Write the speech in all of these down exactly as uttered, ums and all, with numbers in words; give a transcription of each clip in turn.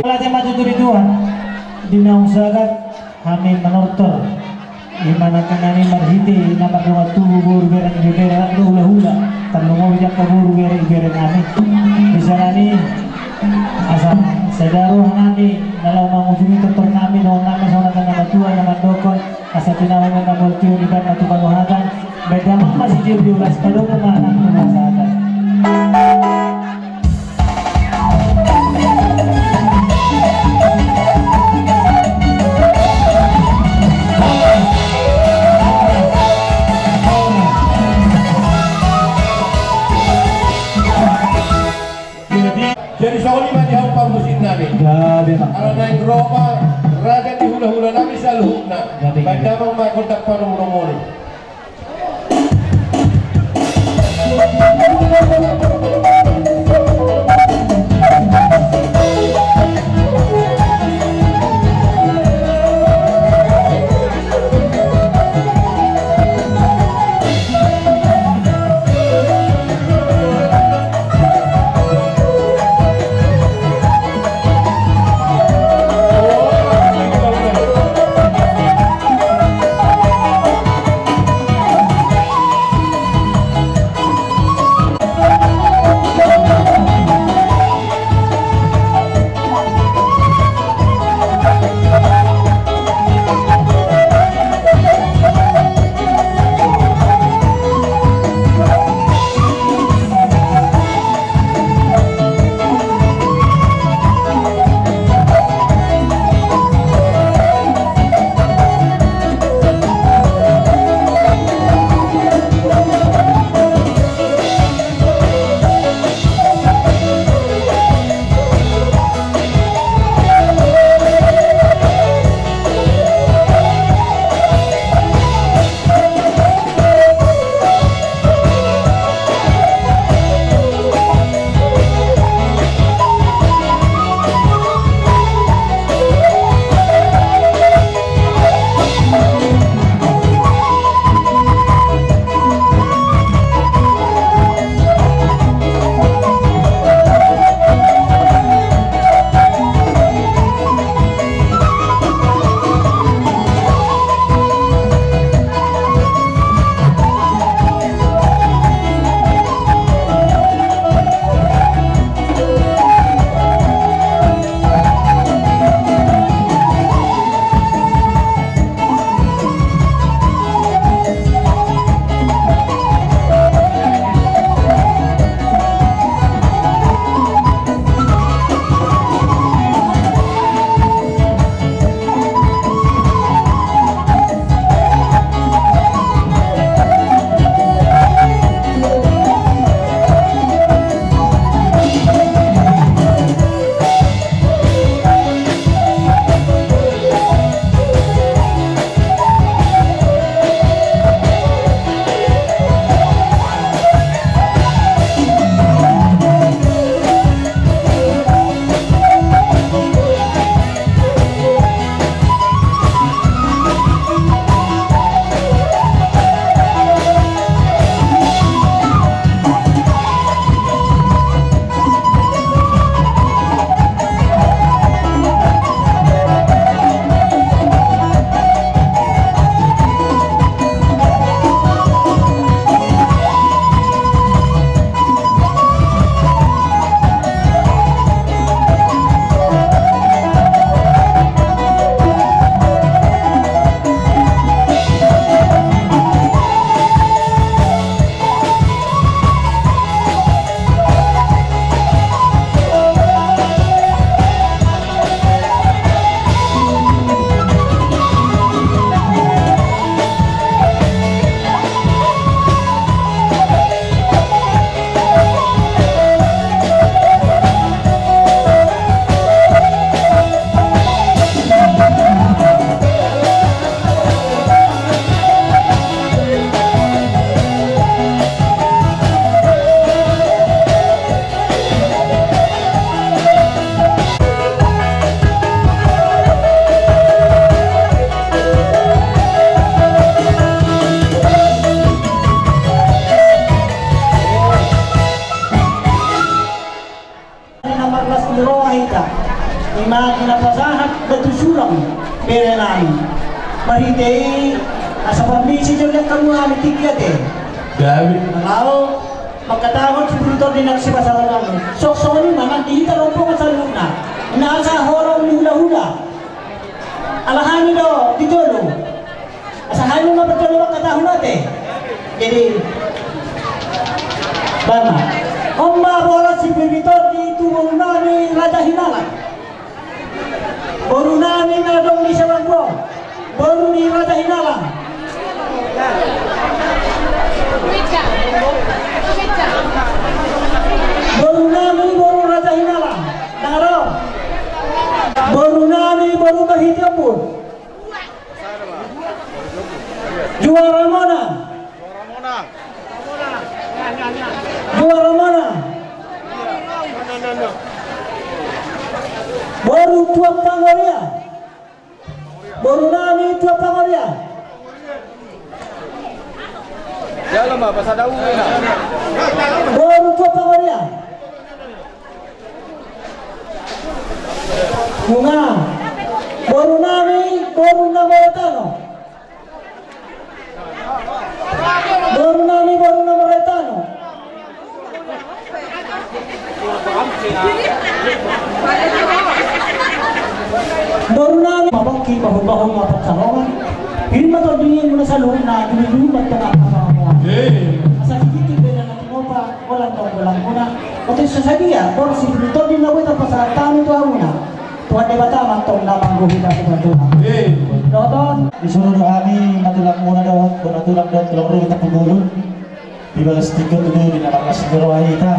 Laje ma tutu di Tuhan, di naung sagat hami manortor. Ima nangkin nami marhite na mardongan tubu boru, bere ni bebere, rap dohot hulahula, tarlumobi jala boru, bere, ibebere nami. Di sana ni asa sada roha nami na laho mangujungi tortor nami, dongan nami, songon na matua na mandokkon, asa tinahu ma na moltiu ni bana tu panuhatan. Baen damang ma sijolo-jolo, asa padomu ma nang tu hasahatan. Jadi songon i ma di hau parmusik nami. Gabe ma. Ala naeng ro ma raja ni hulahula nami saluhutna. Gabe, gabe. Baen damang ma gondang parumbur-umbur. Na, na pasahat batu sulang bere nami. Marhite i asa parmisi jolo hamu hami tingki ate. Gabe. Laho mangkatahon sipir ni tondi nang sipasahaton. Songon i ma nang di hita rombongan saluhutna. Asa holan ni hulahula. Ala hami do di jolo. Asa hami ma parjolo mangkatahon ate. Jadi, bana. On ma boras sipir ni tondi tu boru nami Raja Hinalang. Boru nami na adong di Sawantua. Boru ni Raja Hinalang. Boru nami boru Raja Hinalang. Nang adong. Boru nami boru Marhite Ombun. Juara Mona. Juara Mona. Boru Tuan Pangoria. Boru nami Tuan Pangoria. Jalo ma, pasada uwe na. Boru Tuan Pangoria. Nunga. Boru nami, boru na Maraitano. Boru nami, boru na Maraitano. Boru nami. Mabangki, bahul-bahul, mapaksarongan. Ini ma tondi muna saluhutna, dulu-dulu ma tengah apa-apa. Eh. Asa titik beda nanti ngopa. Bolang tong, bolang muna. Oke, so sadia boras sipir ni tondi na boi tarpasahat hami tu hamuna. Tuhan Debata ma tong na manggohi hita tu hamuna. Eh. Dohot on. Disuruh do hami ma tulang muna dohot bona tulang dohot tulang ruhut Tampubolon. Di bagas tingki on tutu di na marlas ni roha hita.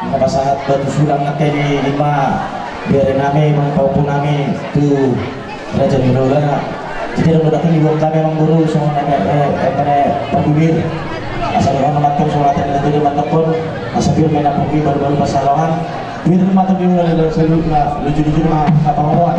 Di na pasahat batu sulang nangkin i ma bere nami, ma pahompu nami tu raja ni hulahulana. Jadi adong do nangkin diboan hami amangboru songon na, eh, eh, parbibir. Asa dohonon ma tong songon hata ni natuatua mandokkon. Asa pir ma i na pungki bahul-bahul pansalongan. Pir ma tong di hulahula saluhutna, luju-luju ma angka pangomoan.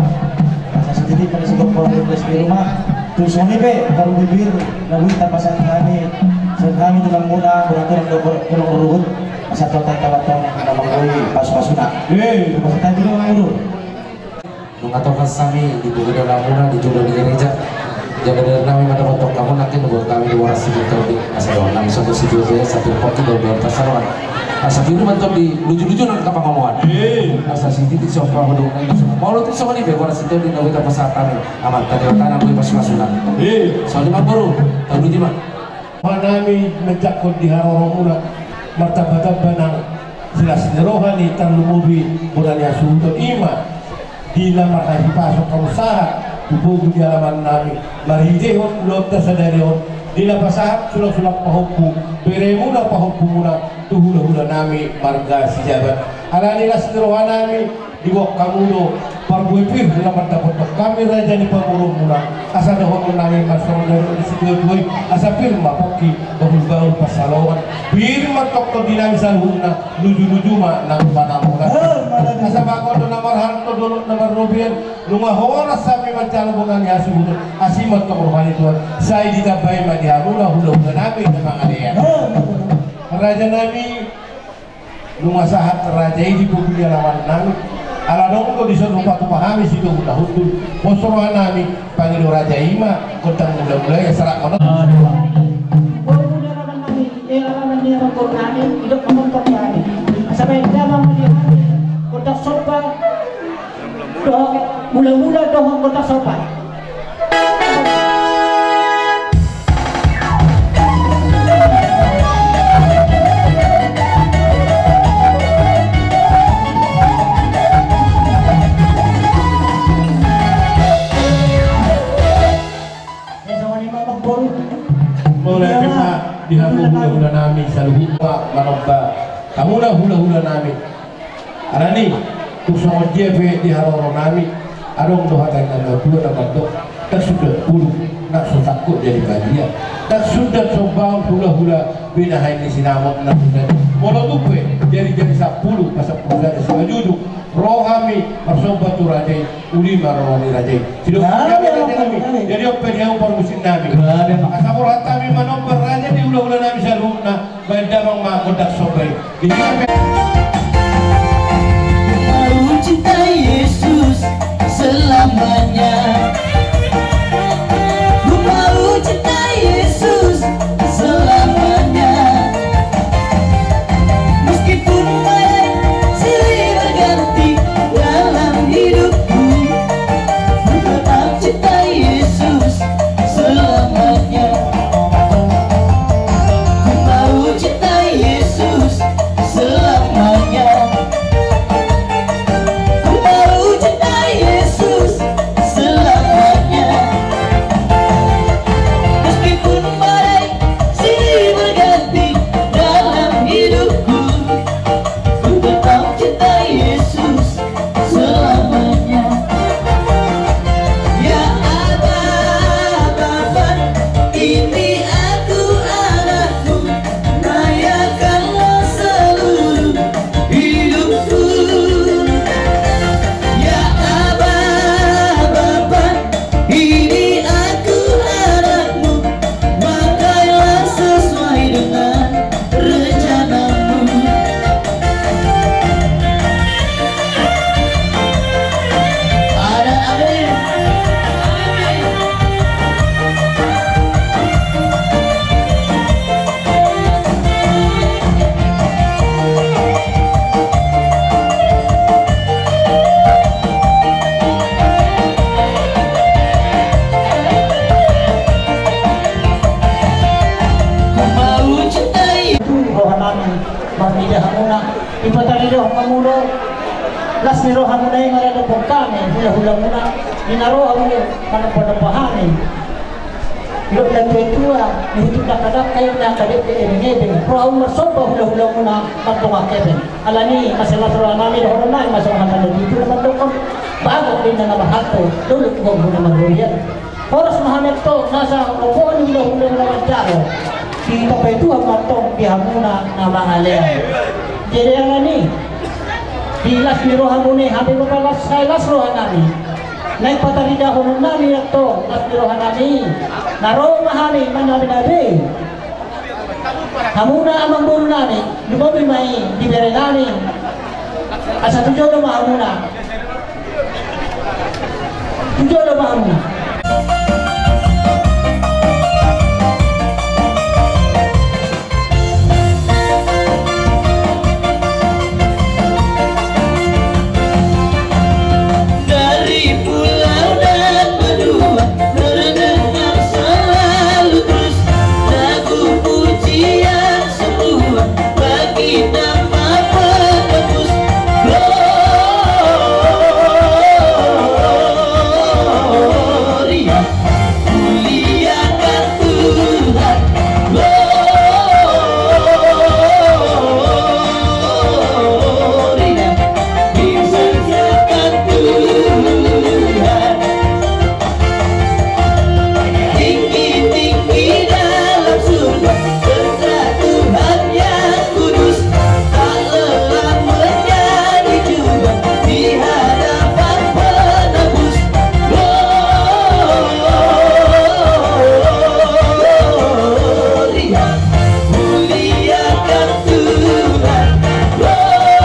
Asa sititi ma na sigompa di rumah. Tung songon i pe parbibir na boi tarpasahat hami, sian hami tulang muna, bona tulang dohot tulang ruhut. Asa tongtong hita ma tong na manggohi pasu-pasuna. Eh. Pasahat hami do amangboru. Nunga tongkas hami di pogu ni hamuna di jolo ni gereja. Jala di ari nami ma dohot tong hamu nangkin, boan hami di boras sipir ni tondi. Asa dohonon nami songon sipir ni tondi, asa pir pongki bahul-bahul pansalongan. Asa pir ma tong di luju-luju nang angka pangomoan. Eh. Asa sititi songon pahompu nami. Molo tung songon i pe boras sipir ni tondi na boi tarpasahat hami, Amanta Debata na boi pasu-pasuna. Eh. Songon i ma amangboru, tauluti ma. Roha nami manjangkon di haroromuna, martamba-tamba nang silas ni roha ni tarlumobi bona ni hasuhuton i ma di na marhahipason hamu sahat tu pogu ni alaman nami, marhitehon ulaonta sadari on, di na pasahat sulang-sulang pahompu, beremuna pahompumuna, tu hulahula nami marga Sijabat. Alani las ni roha nami, diboan hamu do parbue pir na mandapothon hami raja ni pamoruonmuna. Asa dohonon nami ma songon na nidok ni situatua i, asa pir ma pongki bahul-bahul pansalongan. Pir ma tong tondi nami saluhutna, luju-luju ma nang pangomoan. Asa bagot do na marhalto, dolok na marrobean, nunga horas hami manjalo bona ni hasuhuton, asi ma tong roha ni Tuhan. Sai ditambai ma di hamuna hulahula nami na mangalean. Raja nami, nunga sahat raja i di pogu ni alaman nami. Ala adong do dison hupatupa hami sitio hula hundul. Pos roha nami, pangido raja i ma gondang mula-mula i, asa rap manonton. Pogu ni alaman nami, eh, alaman ni amangboru nami, didok manonton hami. Asa baen damang ma di hami gondang somba. Dohot mula-mula dohot gondang somba. Mauliate ma di hamu hulahula nami saluhutna, manomba hamuna hulahula nami. Alani, tung songon dia pe di haroro nami, adong do hata ni natuatua na mandok, tak sundat pulung, nang so sangkut jadi badia. Tak sundat sombaon hulahula, binahen ni sinamot na sundat. Molo tung pe, jari-jari sampulu, pasampulu sada simanjujung, ro hami marsomba tu raja i, uli ma roha ni raja i. Sidok. Jadi on pe di hamu parmusik nami. Asa borhat hami manomba raja ni hulahula nami saluhutna. Baen damang ma gondang somba i. Baru cinta Yesus. Hulahulamuna, di na ro hamu manampa-nampa hami. Didok na tua-tua, di hutu dakka-dakka i na kadek-dek ebeng-ebeng. Ro hamu marsomba hulahulamuna mardongan hepeng. Alani i, mansai las roha nami dohonon nami ma songon hata ni tutur na mandokkon: Bagot do inna na marhalto, dolok do inna na marhurian. Horas ma hami antong nasa roha ni hulahula na manjalo. Ditambai Tuhan ma antong di hamuna na mangalean. Jadi alani i, di las ni rohamuna i, hami pe las, sai las roha nami. Naeng pataridahonon nami antong las ni roha nami. Na ro ma hami manabe-nabe hamuna amangboru nami, lumobi ma i di bere nami. Asa tu jolo ma hamuna. Tu jolo ma hamuna. Dari pulau dan benua terdengar selalu terus lagu pujian semua bagi nama penebus. Gloria, muliakan Tuhan. Gloria, dimuliakan Tuhan. Tinggi-tinggi dalam surga, berkat Tuhan yang kudus, tak lelah menyanyi juga di hadapan penebus. Gloria, muliakan Tuhan. Gloria,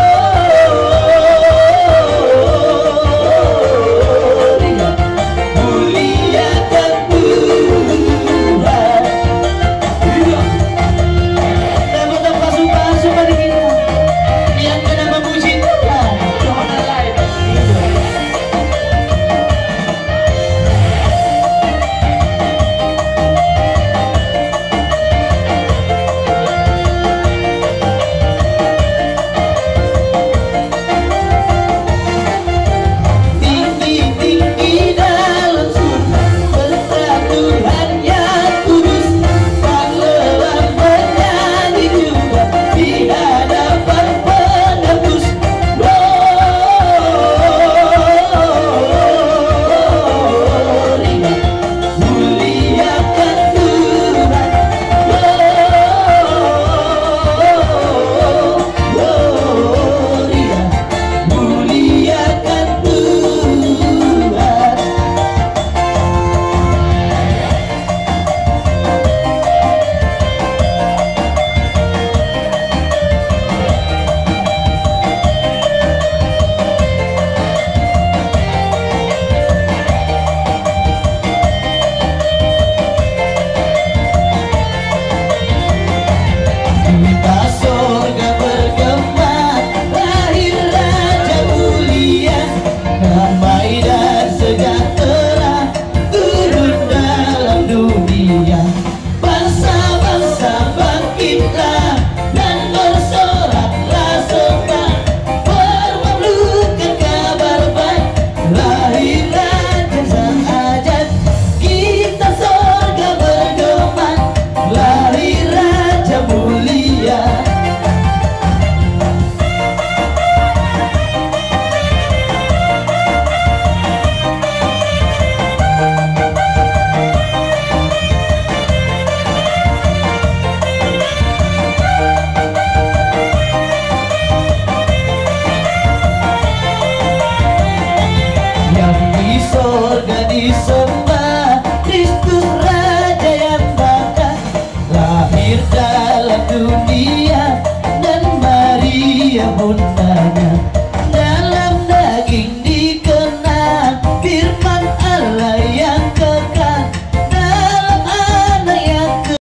muliakan Tuhan. Iya. Tepuk tangan, pasu-pasu, mari kita. Yang kena memuji Tuhan. Coba lain. Iya. Tinggi-tinggi dalam surga, berkat Tuhan yang kudus, tak lelah menyanyi juga di hadapan penebus. Gloria, muliakan Tuhan. Gloria, muliakan Tuhan. Di sorga bergema, lahir Raja mulia, damai dan sejahtera turun dalam dunia. Bangsa-bangsa bangkitlah dan bersoraklah serentak, bermaklukan kabar baik, lahir Raja yang ajaib. Kita sorga bergema, lahir Raja mulia. Yang di sorga disembah, Kristus Raja yang bangga, lahir dalam dunia, dan Maria Bunda